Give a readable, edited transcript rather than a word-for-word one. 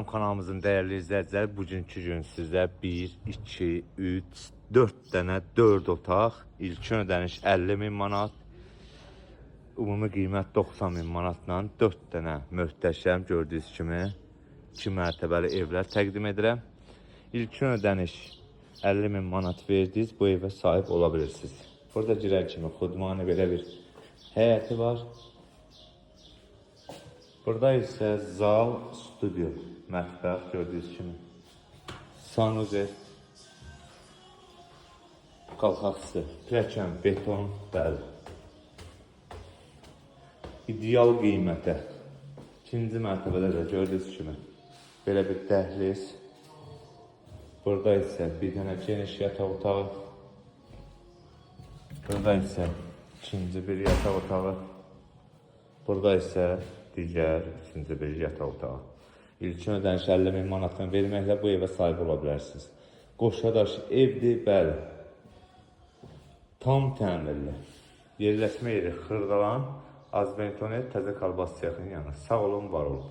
Salam kanalımızın dəyərli izləyiciləri. Bugünkü gün sizə 1, 2, 3, 4 dənə 4 otaq, ilkin ödəniş 50 min manat, ümumi qiymət 90 min manatla 4 dənə möhtəşəm gördüyünüz kimi 2 mərtəbəli evlər təqdim edirəm. İlkin ödəniş 50 min manat verdiniz, bu evə sahib ola bilirsiniz. Burada girən kimi xudmani belə bir həyəti var. Burada isə zal, studio, mətbəx gördüyünüz kimi. Sanuzel, qalxaqçı, pilləkən, beton, bəli. İdeal qiymətə. İkinci mərtəbədə də gördüyünüz kimi belə bir dəhliz. Burada isə bir dənə geniş yataq otağı. Burada isə ikinci bir yataq otağı. Burada isə digər üçüncü bir yataq otağı. İlkin ödəniş 50 min manatdan verməklə bu evə sahib ola bilərsiniz. Qoşadaş evdir, bəli. Tam təmirli. Yerləşmə yeri Xırdalan, Azbentonet, Təzə Kalbas sexinin yanı. Sağ olun, var olun.